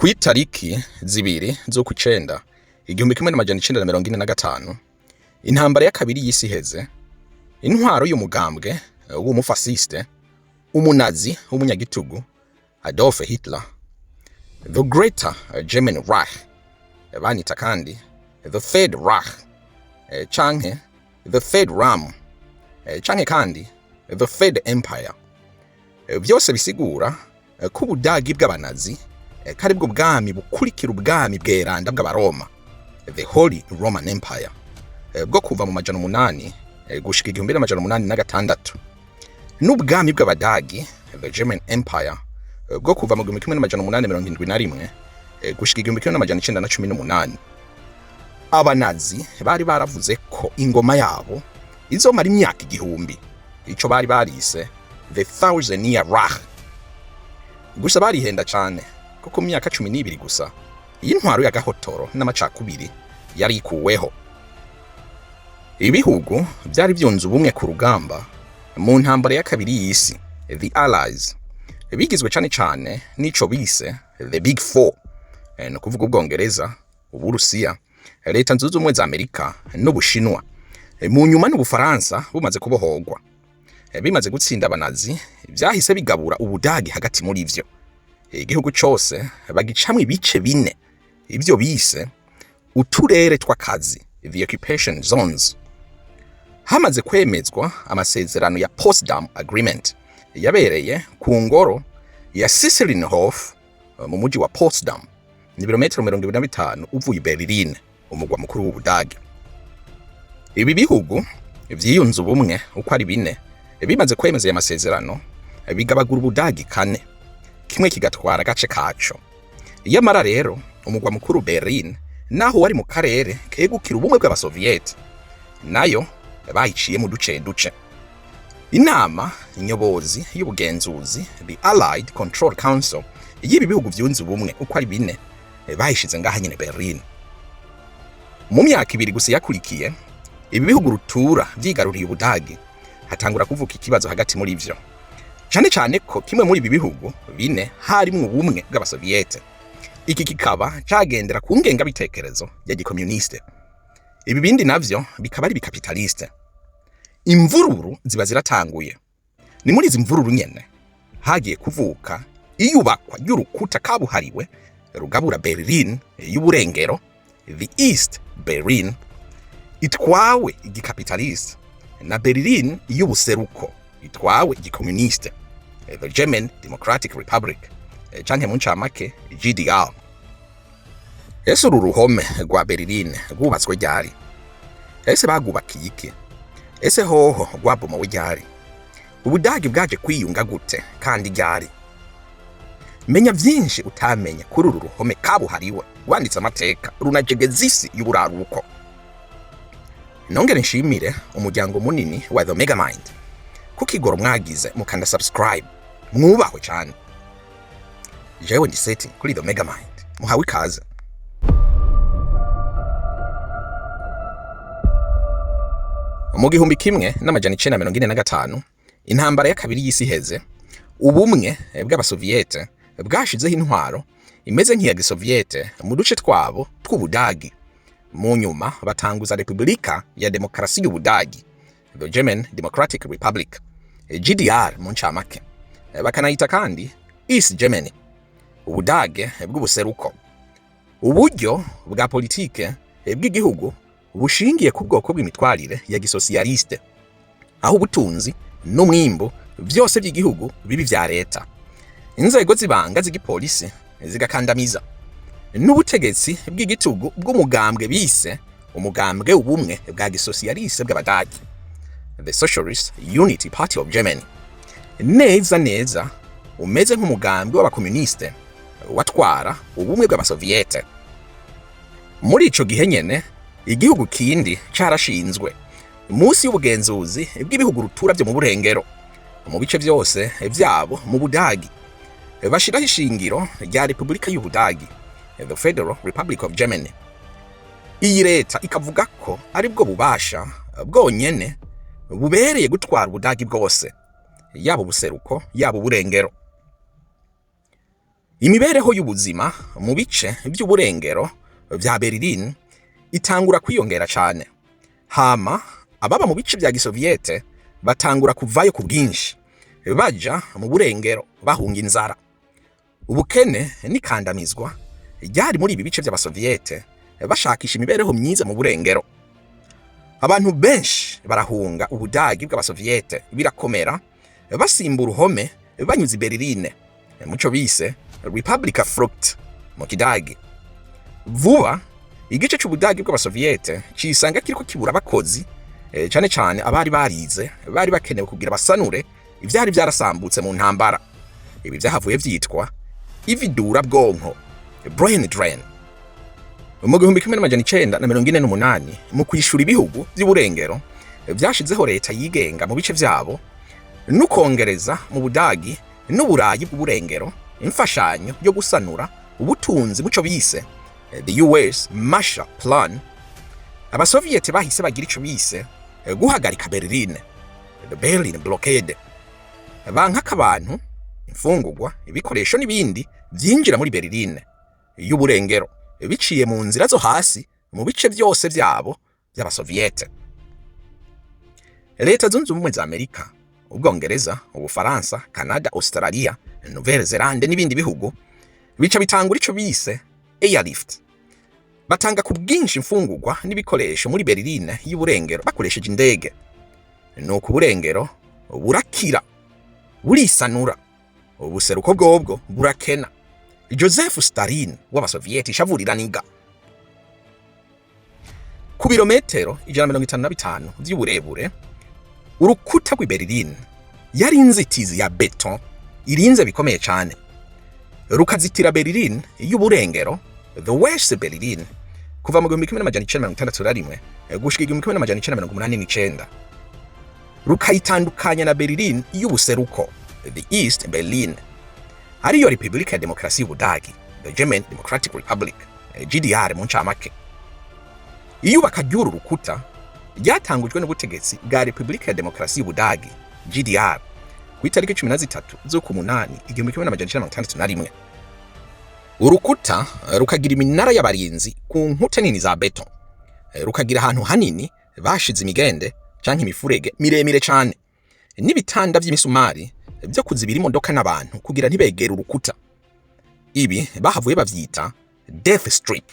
Kw'itariki 2 z'ukwicenda 1945, intambara ya kabiri y'isi iheze, intwaro y'umugambwe w'umufasiste, umunazi w'umunyagitugu Adolf Hitler, the Greater German Reich, banita kandi the Third Reich, canke the Third Rome, canke kandi the Third Empire, vyose bisigura ko Ubudagi bw'abanazi ko aribwo bwami bukurikira ubwami bweranda bw'Abaroma, the Holy Roman Empire, bwo kuva mu 800 gushika 1806, n'ubwami bw'Abadagi, the German Empire, bwo kuva mu 1871 gushika 1918. Abanazi bari baravuze ko ingoma yabo izomara imyaka 1000, ico bari barise the Thousand Year Reich. Gusa barihenda cane, kuko mu myaka 12 gusa iyi ntwaro y'agahotoro n'amacakubiri yari ikuweho. Ibihugu byari byunze ubumwe ku rugamba mu ntambara ya kabiri y'isi, the Allies, bigizwe cane cane n'ico bise the Big Four, ni ukuvuga Ubwongereza, Uburusiya, Leta Zunze Ubumwe za Amerika n'Ubushinwa. Mu nyuma n'Ubufaransa bumaze kubohorwa. Bimaze gutsinda abanazi, vyahise bigabura Ubudagi hagati muri vyo, igihugu cose bagicamwo ibice bine, ivyo bise uturere tw'akazi, the occupation zones. Hamaze kwemezwa amasezerano ya Potsdam Agreement yabereye ku ngoro ya Cecilienhof mu muji wa Potsdam, ni ibirometero 25 uvuye i Berlin, umugwa mukuru w'Ubudagi. Ibi bihugu vyiyunze ubumwe uko ari bine bimaze kwemeza aya masezerano, bigabagura Ubudagi kane, kimwe kigatwara agace kaco. Iyamara rero umugwa mukuru Berlin, naho wari mu karere kegukira ubumwe bw'Abasoviyete, nayo bayiciye mu duce duce. Inama nyobozi y'ubugenzuzi, the Allied Control Council, y'ibi bihugu vyunze ubumwe uko ari bine, bayishize ngaha nyene Berlin. Mu myaka 2 gusa yakurikiye, ibi bihugu rutura vyigaruriye Ubudagi, hatangura kuvuka ikibazo hagati muri vyo, cane cane ko kimwe muri ibi bihugu bine harimwo ubumwe bw'Abasoviyete, iki kikaba cagendera ku ngengabitekerezo ya gikomuniste, ibi bindi navyo bikaba ari bikapitaliste. Imvururu ziba ziratanguye. Ni muri izi mvururu nyene hagiye kuvuka iyubakwa ry'urukuta kabuhariwe rugabura Berlin y'uburengero, the East Berlin, itwawe igikapitaliste, na Berlin y'ubuseruko itwawe igikomuniste, the German Democratic Republic, canke mu ncamake GDR. Ese uru ruhome rwa Berlin rwubatswe ryari? Ese bagwubakiye iki? Ese hoho rwabomowe ryari? Ubudagi bwaje kwiyunga gute kandi ryari? Menya vyinshi utamenya kuri uru ruhome kabuhariwe rwanditse amateka runajegeza isi y'uburaruko. Nongere nshimire umuryango munini wa The Megamind kukigoro mwagize mukanda subscribe, mwubahwe cyane. Jewe ndi Seti kuri The Megamind, muhawe ikaze. Mu 1945, intambara ya kabiri y'isi iheze, ubumwe bw'Abasoviyete bwashizeho intwaro imeze nk'iya gisoviyete mu duce twabo tw'Ubudagi. Mu nyuma batanguza Repubulika ya Demokarasi y'Ubudagi, the German Democratic Republic, GDR mu ncamake, bakanayita kandi East Germany, Ubudage bw'ubuseruko. Uburyo bwa politike bw'igihugu bushingiye ku bwoko bw'imitwarire ya gisosiyaliste, aho ubutunzi n'umwimbu vyose by'igihugu bibi vya leta, inzego z'ibanga z'igipolisi zigakandamiza, n'ubutegetsi bw'igitugu bw'umugambwe bise umugambwe ubumwe bwa gisosiyaliste bw'Abadagi, the Socialist Unity Party of Germany, neza neza umeze nk'umugambwe w'abakomuniste watwara ubumwe bw'Abasoviyete. Muri ico gihe nyene igihugu kindi carashinzwe munsi y'ubugenzuzi bw'ibihugu rutura vyo mu burengero mu bice vyose vyabo mu Budagi, bashiraho ishingiro rya Repubulika y'Ubudagi, the Federal Republic of Germany. Iyi leta ikavuga ko aribwo bubasha bwonyene bubereye gutwara Ubudagi bwose, yaba ubuseruko yaba uburengero. Imibereho y'ubuzima mu bice vy'uburengero vya Berlin itangura kwiyongera cane, hama ababa mu bice vya gisoviyete batangura kuvayo ku bwinshi baja mu burengero bahunga inzara, ubukene n'ikandamizwa ryari muri ibi bice vy'abasoviyete, bashakisha imibereho myiza mu burengero. Abantu benshi barahunga Ubudagi bw'abasoviyete birakomera, basimba uruhome banyuze i Berlin muco bise Republikflucht mu Kidagi. Vuba igice c'Ubudagi bw'abasoviyete cisanga kiriko kibura abakozi, cane cane abari barize bari bakenewe kugira basanure ivyari vyarasambutse mu ntambara. Ibi vyahavuye vyitwa ividura bwonko, brain drain. Mu 1948, mu kwishura ibihugu vy'uburengero vyashizeho leta yigenga mu bice vyabo n'ukongereza mu Budagi n'Uburayi bw'uburengero imfashanyo yo gusanura ubutunzi muco bise the US Marshall Plan, abasoviyete bahise bagira ico bise guhagarika Berlin, the Berlin Blockade, bankaka abantu, imfungurwa, ibikoresho n'ibindi vyinjira muri Berlin y'uburengero biciye mu nzira zo hasi mu bice vyose vyabo vy'abasoviyete. Leta Zunze Ubumwe za Amerika, Ubwongereza, Ubufaransa, Canada, Australia, Nouvelle Zelande n'ibindi bihugu bica bitangura ico bise airlift, batanga ku bwinshi imfungurwa n'ibikoresho muri Berlin y'uburengero bakoresheje indege. Nuko uburengero burakira, burisanura, ubuseruko bwobwo burakena. Joseph Stalin w'abasoviyeti ishavu riraniga. Ku birometero 155 vy'uburebure, urukuta rw'i Berlin yari inzitizi ya beton irinze bikomeye cane, rukazitira Berlin y'uburengero, the West Berlin, kuva mu 1961 gushika 1989, rukayitandukanya na Berlin y'ubuseruko, the East Berlin, ariyo Repubulika ya Demokarasi y'Ubudagi, the German Democratic Republic, GDR mu ncamake. Iyubaka ry'uru rukuta ryatangujwe n'ubutegetsi bwa Repubulika ya Demokarasi y'Ubudagi, GDR, ku itariki 13 z'ukumunani 1961. Urukuta rukagira iminara y'abarinzi ku nkuta nini za beton, rukagira ahantu hanini bashize imigende canke imifurege miremire cane n'ibitanda vy'imisumari vyo kuzibira imodoka n'abantu kugira ntibegere urukuta. Ibi bahavuye bavyita death strip,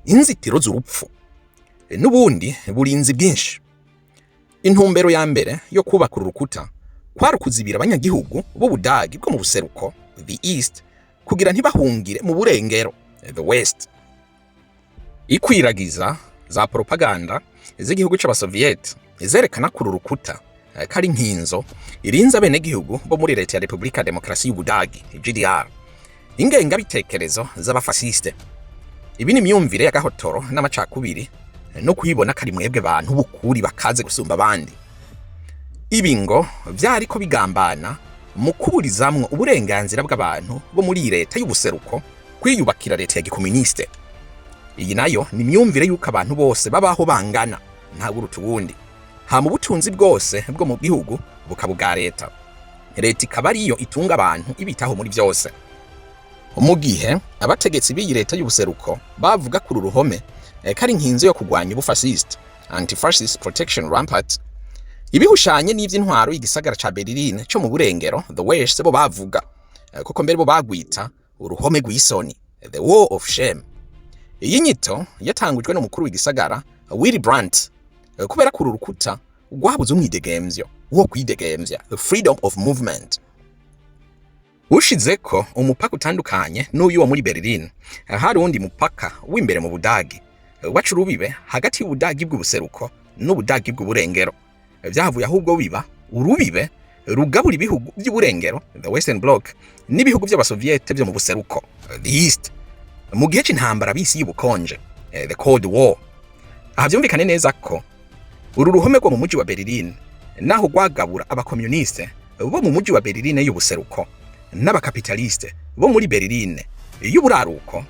inzitiro z'urupfu, n'ubundi burinzi bwinshi. Intumbero ya mbere yo kubaka uru rukuta kwari ukuzibira abanyagihugu b'Ubudagi bwo mu buseruko, the East, kugira ntibahungire mu burengero, the West. Ikwiragiza za propaganda z'igihugu c'abasoviyete zerekana ko uru rukuta kari nkinzo irinze abenegihugu bo muri leta ya Repubulika ya Demokarasi y'Ubudagi, GDR, ingengabitekerezo z'abafasiste. Ibi ni imyumvire y'agahotoro n'amacakubiri no kwibona kari mwebwe bantu b'ukuri bakaze gusumba abandi. Ibi ngo vyariko bigambana mu kuburizamwo uburenganzira bw'abantu bo muri iyi leta y'ubuseruko kwiyubakira leta ya gikomuniste. Iyi nayo ni imyumvire y'uko abantu bose babaho bangana, nta wuruta uwundi, hama ubutunzi bwose bwo mu gihugu bukaba ubwa leta, leta ikaba ariyo itunga abantu, ibitaho muri byose. Mu gihe abategetsi b'iyi leta y'ubuseruko bavuga kuri uruhome ko ari nkinzo yo kurwanya ubufasiste, anti-fascist protection rampart, ibihushanye n'ivy'intwaro y'igisagara ca Berlin co mu burengero, the West, bo bavuga kuko mbere bo bagwita uruhome rw'isoni, the wall of shame. Iyi nyito yatangujwe n'umukuru w'igisagara Willy Brandt kubera ko uru rukuta rwabuze umwidegemvyo wo kwidegemvya, the freedom of movement. Ushizeko umupaka utandukanye n'uyu wo muri Berlin, hari uwundi mupaka w'imbere mu Budagi waca urubibe hagati y'Ubudagi bw'ubuseruko n'Ubudagi bw'uburengero. Vyahavuye ahubwo biba urubibe rugabura ibihugu by'uburengero, the Western Bloc, n'ibihugu by'abasoviyete byo mu buseruko, the East, mu gihe c'intambara bisi y'ubukonje, the Cold War. Aha vyumvikane neza ko uru ruhome rwo mu muji wa Berlin, naho rwagabura abakomuniste bo mu muji wa Berlin y'ubuseruko n'abakapitaliste bo muri Berlin y'uburaruko,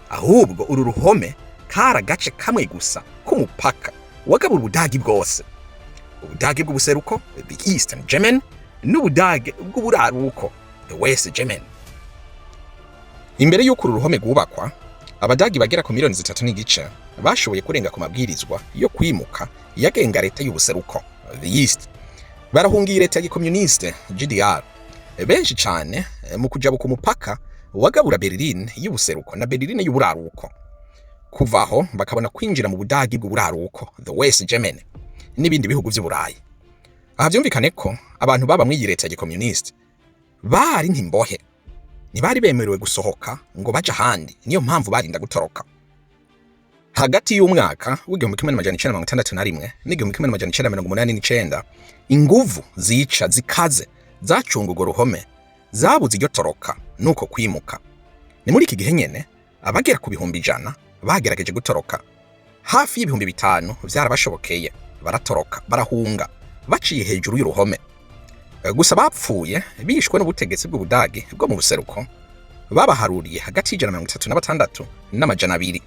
ahubwo uru ruhome kari agace kamwe gusa k'umupaka wagabura Ubudagi bwose, Ubudagi bw'ubuseruko, the Eastern German, n'Ubudage bw'uburaruko, the West German. Imbere y'uko uru ruhome rwubakwa, Abadagi bagera ku miliyoni 3.5 bashoboye kurenga ku mabwirizwa yo kwimuka yagenga leta y'ubuseruko, the East, barahungiye leta ya gikomuniste GDR. Benshi cane mu kujabuka umupaka wagabura Berlin y'ubuseruko na Berlin y'uburaruko, kuva aho bakabona kwinjira mu Budagi bw'uburaruko, the West Germany, n'ibindi bihugu vy'Uburayi. Aha vyumvikane ko abantu baba mw'iyi leta ya gikomuniste bari nk'imbohe, ntibari bemerewe gusohoka ngo baje ahandi, niyo mpamvu barinda gutoroka. Hagati y'umwaka w'1961 n'1989, inguvu zica zikaze zacunga urwo ruhome zabuze iryo toroka nuko kwimuka. Ni muri iki gihe nyene abagera ku 100,000 bagerageje gutoroka. Hafi y'5,000 vyarabashobokeye, baratoroka, barahunga baciye hejuru y'uruhome. Gusa bapfuye bishwe n'ubutegetsi bw'Ubudagi bwo mu buseruko babaharuriye hagati y'136 n'200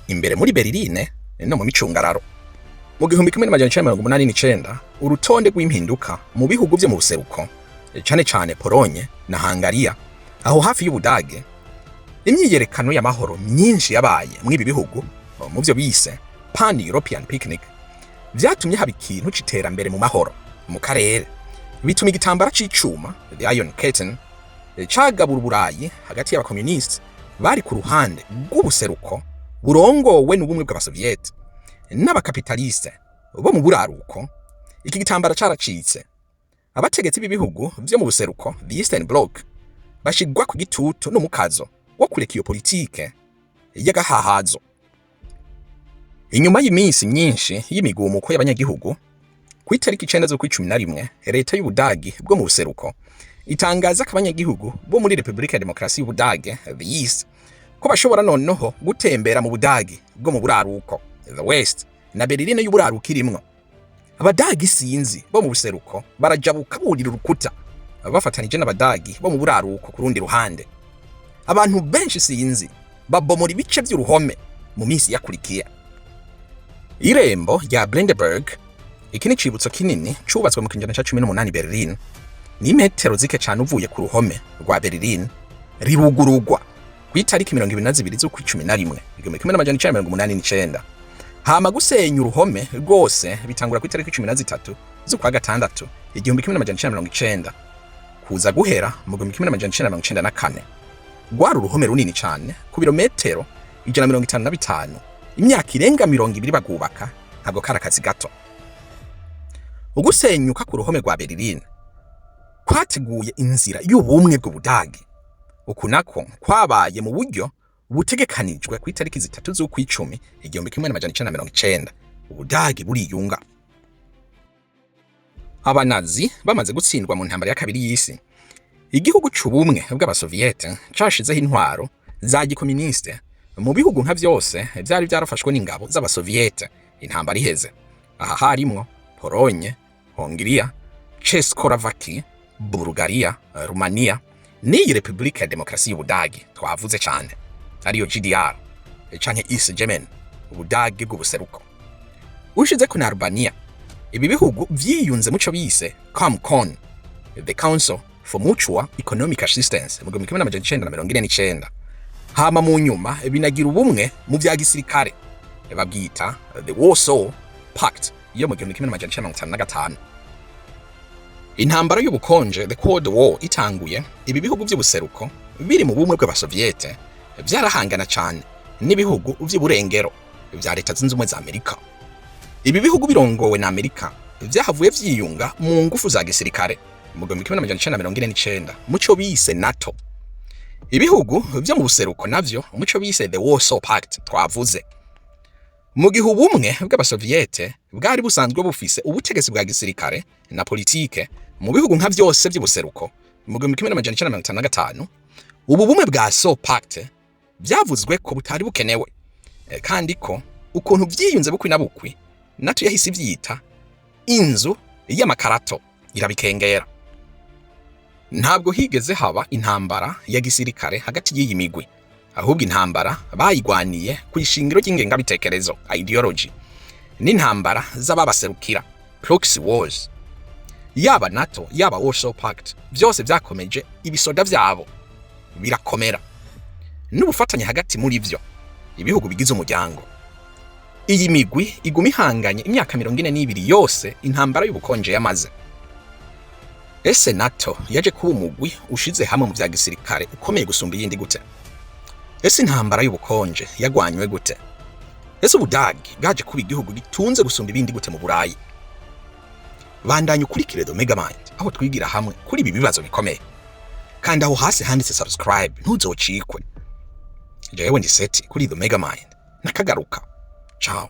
imbere muri Berline no mu micungararo. Mu 1989, urutonde rw'impinduka mu bihugu vyo mu buseruko, cane cane Polonye na Hangariya aho hafi y'Ubudage, imyiyerekano y'amahoro myinshi yabaye mw'ibi bihugu mu vyo bise Pan European Picnic, vyatumye haba ikintu c'iterambere mu mahoro mu karere, bituma igitambara c'icuma, the Iron Curtain, cagabura Uburayi hagati y'abakomunisiti bari ku ruhande rw'ubuseruko burongowe n'Ubumwe bw'Abasoviyete n'abakapitaliste bo mu buraruko. Iki gitambara caracitse, abategetsi b'ibihugu vyo mu buseruko, the Eastern Bloc, bashigwa ku gitutu n'umukazo wo kureka iyo politike y'agahahazo. Inyuma y'iminsi myinshi y'imigumuko y'abanyagihugu, ku itariki 9 z'ukwa 11, leta y'Ubudagi bwo mu buseruko itangaza ko abanyagihugu bo muri Repubulika ya Demokarasi y'Ubudage, the East, ko bashobora noneho gutembera mu Budagi bwo mu buraruko, the West, na Berlin y'uburaruko irimwo. Abadagi sinzi bo mu buseruko barajabuka burira urukuta bafatanije n'Abadagi bo mu buraruko ku rundi ruhande. Abantu benshi sinzi babomora ibice by'uruhome mu minsi yakurikiye. Irembo rya Brandenburg, iki ni icibutso kinini cubatswe mu kinjana ca 18 Berlin, ni metero zike cane uvuye ku ruhome rwa Berlin, rirugurugwa ku itariki 22 z'ukwa 11 1989. Hama gusenya uruhome rwose bitangura ku itariki 13 z'ukwa gatandatu 1990, kuza guhera mu 1994. Rwari uruhome runini cane ku birometero 155. Imyaka irenga 20 bagubaka, ntabwo kari akazi gato. Ugusenyuka ku ruhome rwa Berlin kwateguye inzira y'ubumwe bw'Ubudagi. Uku nako kwabaye mu buryo butegekanijwe ku itariki 3 z'ukwicumi 1990, Ubudagi buriyunga. Abanazi bamaze gutsindwa mu ntambara ya kabiri y'isi, igihugu c'Ubumwe bw'Abasoviyete cashizeho intwaro za gikoministe mu bihugu nka vyose vyari vyarafashwe n'ingabo z'Abasoviyete intambara iheze. Aha harimwo Polonye, Hongiriya, Czechoslovakia, Bulgaria, Rumania n'iyi Repubulika ya Demokarasi y'Ubudagi twavuze cane, ariyo GDR canke East Germany, Ubudagi bw'ubuseruko, ushizeko na Albania. Ibi bihugu vyiyunze muco bise COMECON, the Council for Mutual Economic Assistance, mu 1949. Hama mu nyuma binagira ubumwe mu vya gisirikare, babwita the Warsaw Pact yo mu 1955. Intambara y'ubukonje, the Cold War, itanguye, ibi bihugu vy'ubuseruko biri mu Bumwe bw'Abasoviyete vyarahangana cane n'ibihugu vy'uburengero vya Leta Zunze Ubumwe za Amerika. Ibi bihugu birongowe na Amerika vyahavuye vyiyunga mu ngufu za gisirikare mu 1949 muco bise NATO. Ibihugu vyo mu buseruko navyo muco bise the Warsaw Pact twavuze. Mu gihe Ubumwe bw'Abasoviyete bwari busanzwe bufise ubutegetsi bwa gisirikare na politike mu bihugu nka vyose vy'ubuseruko mu 1955, ubu bumwe bwa Warsaw Pact vyavuzwe ko butari bukenewe, kandi ko ukuntu vyiyunze bukwi na bukwi, NATO yahise ivyita inzu y'amakarato, irabikengera. Ntabwo higeze haba intambara ya gisirikare hagati y'iyi migwi, ahubwo intambara bayigwaniye ku ishingiro ry'ingengabitekerezo, ideology, n'intambara z'ababaserukira, proxy wars. Yaba NATO, yaba Warsaw Pact, vyose vyakomeje ibisoda vyabo birakomera. n'ubufatanye hagati muri vyo, ibihugu bigize umuryango. Iyi migwi iguma ihanganye imyaka 42 yose intambara y'ubukonje yamaze. Ese NATO yaje kuba umugwi ushize hamwe mu vya gisirikare ukomeye gusumba iyindi gute? Ese intambara y'ubukonje yagwanywe gute? Ese Ubudagi bwaje kuba igihugu gitunze gusumba ibindi gute mu Burayi? Bandanya ukurikire The Megamind, aho twigira hamwe kuri ibi bibazo bikomeye. Kandi aho hasi handitse subscribe, ntuzocikwe. Jewe ndi Seti kuri The Megamind, nakagaruka. Ciao.